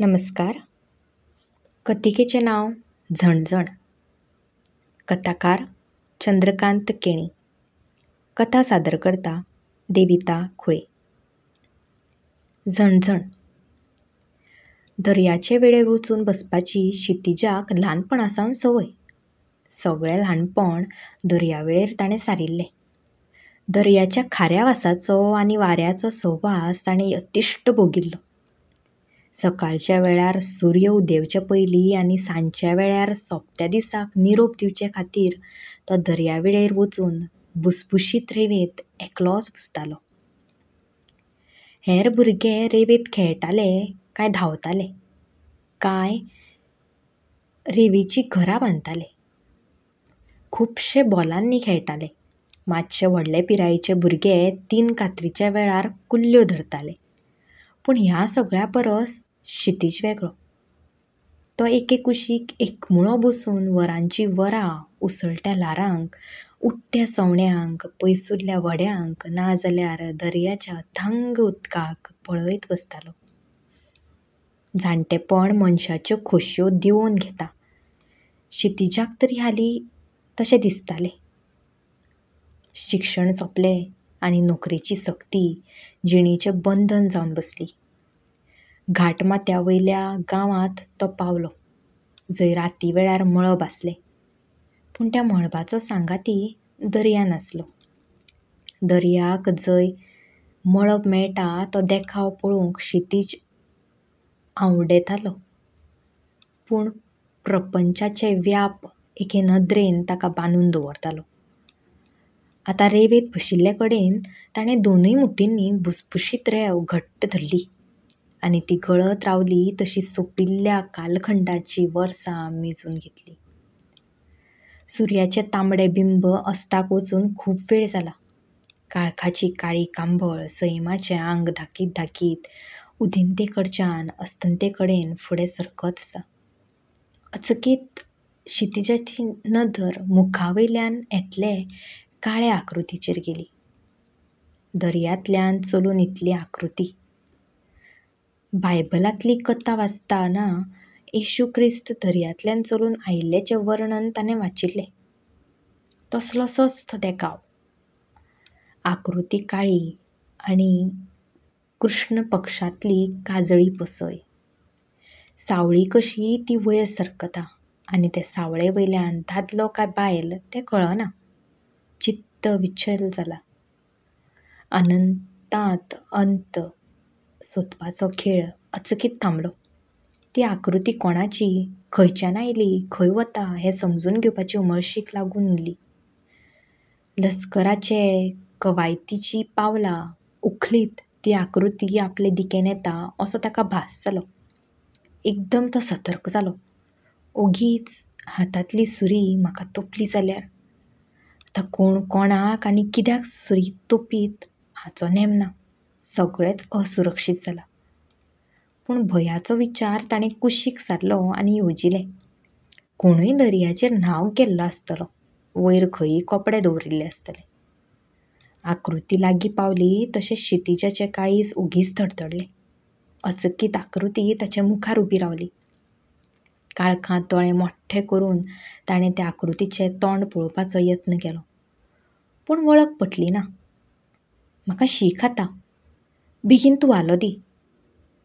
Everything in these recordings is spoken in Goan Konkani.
नमस्कार. कथिकेचें नांव झणझण. कथाकार चंद्रकांत केणी. कथा सादर करता देविता खुळे. झणझण. दर्याचे वेळेर वचून बसपाची क्षितिजाक ल्हानपणासावन संवय. सगळें ल्हानपण दर्यावेळेर ताणें सारिल्लें. दर्याच्या खाऱ्या वासाचो आनी वाऱ्याचो सहवास ताणें यथिश्ट भोगिल्लो. सकाळच्या वेळार सूर्य उदेवचे पयलीं आनी सांजच्या वेळार सोंपत्या दिसाक निरोप दिवचे खातीर तो दर्यावेळेर वचून भुसभुशीत रेंवेंत एकलोच बसतालो. हेर भुरगे रेंवेंत खेळटाले काय धांवताले, काय रेंवेचीं घरां बांदताले. खुबशे बॉलांनी खेळटाले. मातशे व्हडले पिरायेचे भुरगे तीन कात्रीच्या वेळार कुल्ल्यो धरताले. पूण ह्या सगळ्या परस क्षितीज वेगळो. तो एके कुशीक एकमुळो बसून वरांचीं वरां उसळट्या ल्हारांक, उडट्या सवण्यांक, पयसुल्ल्या व्हड्यांक नाजाल्यार दर्याच्या अथांग उदकाक पळयत बसतालो. जाणटेपण मनशाच्यो खोशयो दिवोवन घेता. क्षितिजाक तरी हालीं तशें दिसतालें. शिक्षण सोंपलें आनी नोकरेची सक्ती जिणेचें बंधन जावन बसली. घाटमाथ्या वयल्या गांवांत तो पावलो, जंय राती वेळार मळब आसलें. पूण त्या मळबाचो सांगाती दर्या नासलो. दर्याक जंय मळब मेळटा तो देखाव पळोवंक क्षितीज आंवडेतालो. पूण प्रपंचाचे व्याप एके नदरेन ताका बांदून दवरतालो. आतां रेंवेंत बशिल्ले कडेन ताणें दोनूय मुठींनी भुसभुशीत रेंव घट्ट धरली आनी ती गळत रावली तशी सोंपिल्ल्या कालखंडाचीं वर्सां मेजून घेतलीं. सुर्याचें तांबडें बिंब अस्ताक वचून खूब वेळ जाला. काळखाची काळी कांबळ सैमाचें आंग धाकीत धाकीत उदेंतेकडच्यान अस्तंतेकडेन फुडें सरकत आसा. अचकीत क्षितिजाची नदर मुखावयल्यान येतले काळे आकृतीचेर गेली. दर्यांतल्यान चलून येतली आकृती. बायबलांतली कथा वाचतना येशू क्रिस्त दर्यांतल्यान चलून आयिल्ल्याचें वर्णन ताणें वाचिल्लें. तसलोसोच तो देखाव. आकृती काळी आनी कृष्ण पक्षांतली काजळी पसय. सावळी कशी ती वयर सरकता आनी ते सावळे वयल्यान दादलो काय बायल तें कळना. चित्त विचल जाला. अनंतांत अंत सोदपाचो खेळ अचकीत थांबलो. ती आकृती कोणाची, खंयच्यान आयली, खंय वता हें समजून घेवपाची उमळशीक लागून उरली. लश्कराचे कवायतीचीं पावलां उखलीत ती आकृती आपले दिकेन येता असो ताका भास जालो. एकदम तो सतर्क जालो. ओगीच हातांतली सुरी म्हाका तोपली जाल्यार? आतां कोण कोणाक आनी कित्याक सुरी तोपीत हाचो नेम ना. सगळेंच असुरक्षीत जालां. पूण भंयाचो विचार ताणें कुशीक सारलो आनी येवजिलें, कोणूय दर्याचेर न्हावंक गेल्लो आसतलो. वयर खंयी कपडे दवरिल्ले आसतले. आकृती लागीं पावली तशें क्षितिजाचें काळीज ओगीच धडधडलें. अचकीत आकृती ताच्या मुखार उबी रावली. काळखांत दोळे मोठ्ठे करून ताणें त्या आकृतीचें तोंड पळोवपाचो यत्न केलो. पूण वळख पटली ना. म्हाका शी खाता. बेगीन तुवालो दी.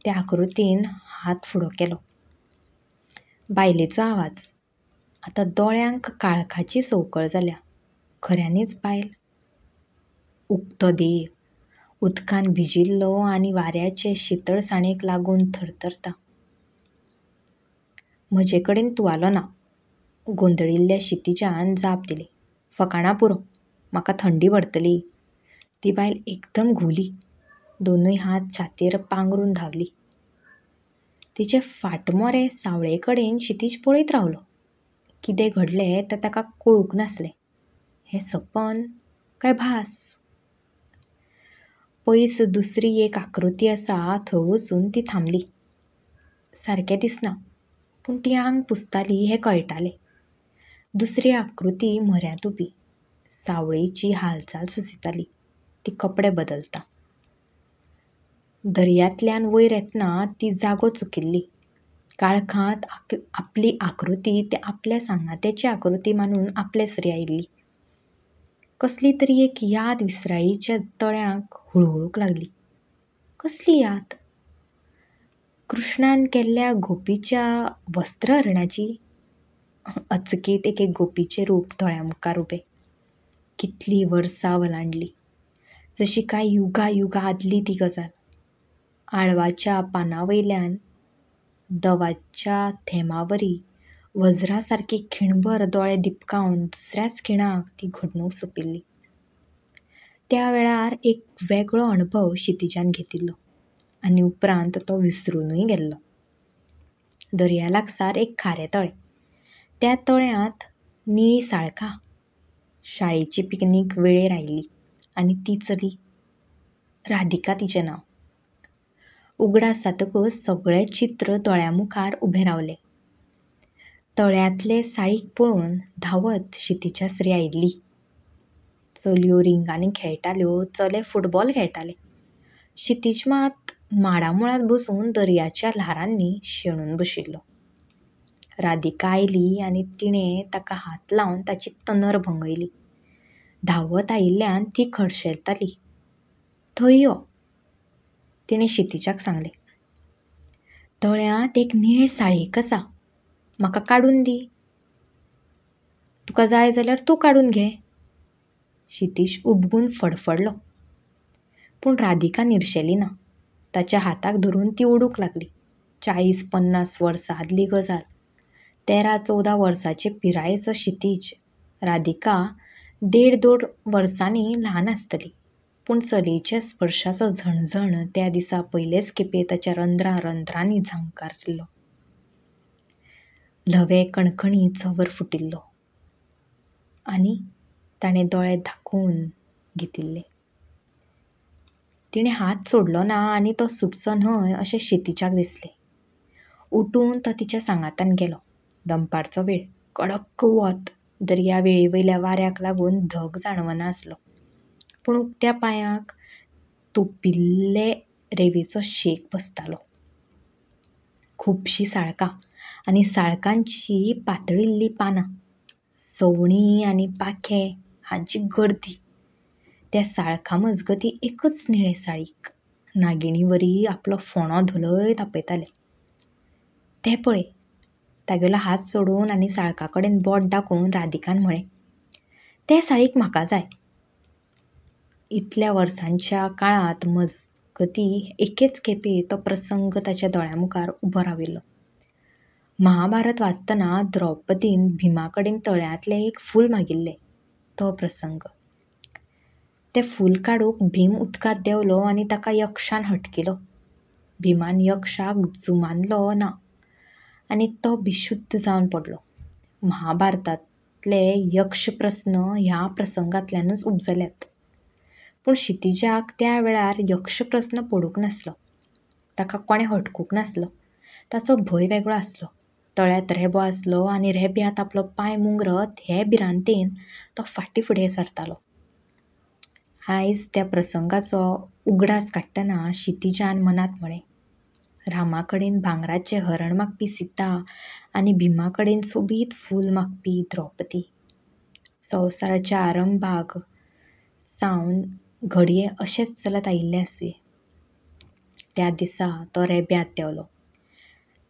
त्या आकृतीन हात फुडो केलो. बायलेचो आवाज. आतां दोळ्यांक काळखाची संवकळ जाल्या. खऱ्यांनीच बायल. उक्तो देह. उदकान भिजिल्लो आनी वाऱ्याचे शितळसाणेक लागून थरथरता. म्हजे कडेन तुवालो ना. गोंदळिल्ल्या क्षितिजान जाप दिली. फकाणां पुरो. म्हाका थंडी भरतली. ती बायल एकदम घुंवली. दोनूय हात छातयेर पांगरून धांवली. तिचे फाटमोरे सावळे कडेन क्षितीज पळयत रावलो. कितें घडलें तें ताका कळूंक नासलें. हें सपन काय भास? पयस दुसरी एक आकृती आसा थंय वचून ती थांबली. सारकें दिसना, पूण ती आंग पुसताली हें कळटालें. दुसरी आकृती म्हऱ्यांत उबी. सावळेची हालचाल सुचयताली. ती कपडे बदलता. दर्यांतल्यान वयर येतना ती जागो चुकिल्ली. काळखांत आपली आकृती ते आपल्या सांगात्याची आकृती मानून आपले सरी आयिल्ली. कसली तरी एक याद विसरायेच्या तळ्याक हुळहुळूंक लागली. कसली याद? कृष्णान केल्ल्या गोपीच्या वस्त्रहरणाची. अचकीत एके गोपीचें रूप दोळ्यां मुखार उबें. कितलीं वर्सां वलांडलीं. जशी काय युगा युगा आदली ती गजाल. आळवाच्या पानावयल्यान दवाच्या थेंबावरी वज्रासारकी खिणभर दोळे दिपकावन दुसऱ्याच खिणाक ती घडणूक सोंपिल्ली. त्या वेळार एक वेगळो अणभव क्षितिजान घेतिल्लो आनी उपरांत तो विसरुनूय गेल्लो. दर्या लागसार एक खारें तळें. त्या तळ्यांत निळीं साळकां. शाळेची पिकनीक वेळेर आयिल्ली आनी ती चली, राधिका तिचें नांव. उगडास जातकच सगळें चित्र दोळ्यांमुखार उबें रावलें. तळ्यांतलें साळीक पळोवन धांवत क्षितिजासरी आयिल्ली. चलयो रिंगांनी खेळटाल्यो, चले फुटबॉल खेळटाले. क्षितीज मात माडामुळांत बसून दर्याच्या ल्हारांनी शेणून बशिल्लो. राधिका आयली आनी तिणें ताका हात लावन ताची तनर भंगयली. धांवत आयिल्ल्यान ती खर्शेताली. थंय यो, तिणें क्षितिजाक सांगलें. तळ्यांत एक निळें साळीक आसा, म्हाका काडून दी. तुका जाय जाल्यार तूं काडून घे. क्षितीज उबगून फडफडलो. पूण राधिका निर्शेली ना. ताच्या हाताक धरून ती ओडूंक लागली. 40-50 वर्सां आदली गजाल. 13-14 वर्सांचे पिरायेचो क्षितीज. राधिका 1.5-2 वर्सांनी ल्हान आसतली. पूण चलयेच्या स्पर्शाचो झणझण त्या दिसा पयलेच खेपे ताच्या रंध्रा रंध्रांनी झंकारिल्लो. ल्हवे कणकणी चंवर फुटिल्लो आनी ताणें दोळे धांपून घेतिल्ले. तिणें हात सोडलो ना आनी तो सुटचो न्हय अशें क्षितिजाक दिसलें. उठून तो तिच्या सांगातान गेलो. दनपारचो वेळ. कडक वत. दर्या वेळेवयल्या वाऱ्याक लागून धग जाणवना आसलो. पूण उकत्या पांयांक तोपिल्ले रेंवेचो शेक बसतालो. खुबशीं साळकां आनी साळकांचीं पातळिल्लीं पानां, सवणीं आनी पाखे हांची गर्दी. त्या साळकां मजगतीं एकच निळें साळीक नागिणीवरी आपलो फणो धोलयत आपयतालें. तें पळय. तागेलो हात सोडून आनी साळका कडेन बोट दाखोवन राधिकान म्हळें, तें साळीक म्हाका जाय. इतल्या वर्सांच्या काळांत मजगतीं एकेच खेपे तो प्रसंग ताच्या दोळ्यांमुखार उबो राविल्लो. महाभारत वाचतना द्रौपदीन भीमाकडेन तळ्यांतलें एक फूल मागिल्लें तो प्रसंग. तें फूल काडूंक भीम उदकांत देंवलो आनी ताका यक्षान हटकिलो. भीमान यक्षाक जुमानलो ना आनी तो बेशुद्ध जावन पडलो. महाभारतांतले यक्षप्रस्न ह्या प्रसंगांतल्यानूच उपजल्यात. पूण क्षितिजाक त्या वेळार यक्षप्रस्न पडूंक नासलो. ताका कोणें हटकूंक नासलो. ताचो भंय वेगळो आसलो. तळ्यांत रेबो आसलो आनी रेब्यांत आपलो पांय मुंगरत हे भिरांतेन तो फाटीं फुडें सरतालो. आयज त्या प्रसंगाचो उगडास काडटना क्षितिजान मनांत म्हळें, रामाकडेन भांगराचें हरण मागपी सीता आनी भीमाकडेन सोबीत फूल मागपी द्रौपदी. संवसाराच्या आरंभाक सावन घडये अशेंच चलत आयिल्लें आसुंये. त्या दिसा तो रेब्यांत देंवलो.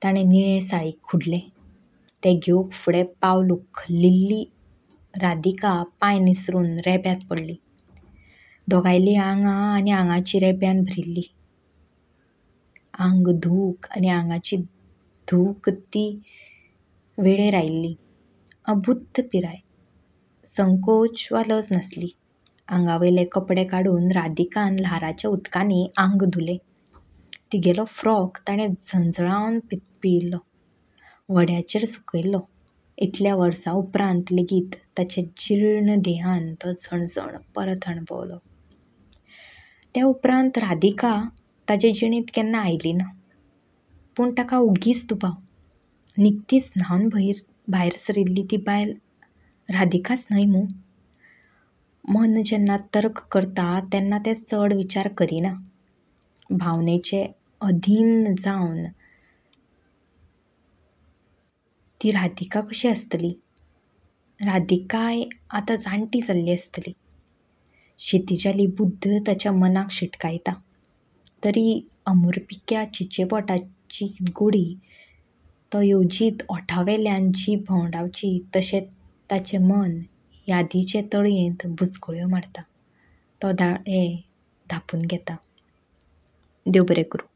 ताणें निळें साळीक खुडलें. तें घेवंक फुडें पावल उखलिल्ली राधिका पांय निसरून रेब्यांत पडली. दोगांयलीं आंगां आनी आंगाचीं रेब्यान भरिल्लीं. आंग धूक आनी आंगाची धूक ती वेळेर आयिल्ली. अबुद्द पिराय. संकोच वा लज नासली. आंगावयले कपडे काडून राधिकान ल्हाराच्या उदकांनी आंग धुलें. तिगेलो फ्रॉक ताणें झंजळावन पिळिल्लो. वड्याचेर सुकयल्लो. इतल्या वर्सां उपरांत लेगीत ताच्या जीर्ण देहान तो झणझण परत अणभवलो. त्या उपरांत राधिका ताचे जिणेंत केन्ना आयली ना. पूण ताका ओगीच दुबाव. निकतीच न्हावन भायर सरिल्ली ती बायल राधिकाच न्हय मूं? मन जेन्ना तर्क करता तेन्ना तें चड विचार करिना. भावनेचे अधीन जावन ती राधिका कशी आसतली? राधिकाय आतां जाणटी जाल्ली आसतली. क्षितिजाली बुद्द ताच्या मनाक शिटकायता. तरी अमुरपिक्या चिचेबोटाची गोडी तो येवजीत ओंठावेल्यान जीब भोंवडावची तशें ताचें मन यादीचे तळयेंत बुचकळ्यो मारता. तो दाळे धांपून घेता. देव बरें करूं.